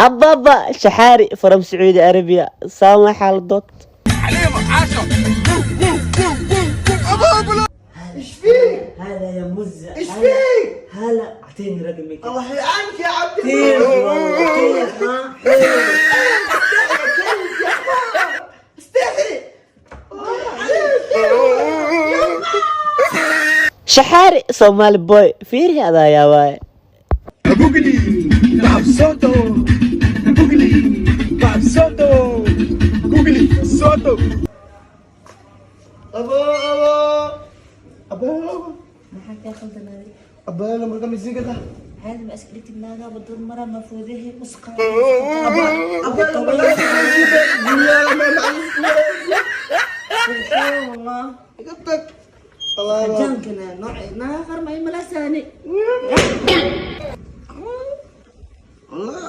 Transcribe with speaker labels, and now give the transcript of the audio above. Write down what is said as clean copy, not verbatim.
Speaker 1: Ababa Shaxaari from Sacuudi Arabia, saan waa xaaladood.
Speaker 2: ايش فيك؟
Speaker 1: هلا يا مزة.
Speaker 2: ايش فيك؟
Speaker 1: هلا، اعطيني رقمك.
Speaker 2: الله يلعنك يا عبد.
Speaker 1: كيف والله، كيف ها؟
Speaker 2: استحي.
Speaker 1: Shaxaari Somali boy, fiiri, adaa yaabaaye.
Speaker 3: Bugli, Soto, Bugli, Soto, Gugli, Soto.
Speaker 2: ابو ابو ابو.
Speaker 1: Maxaa kaa khaldanaaday?
Speaker 2: ابو لما كان مزيكا.
Speaker 1: Caadi ma iska dhigtid? Naagaa wadada maraa mafuudahe usqa.
Speaker 2: ابو لما كان مزيكا.
Speaker 1: Subxaan Allah.
Speaker 2: قطك الله.
Speaker 1: Jaankana nooc naaga qarma ay malasaani.
Speaker 2: الله.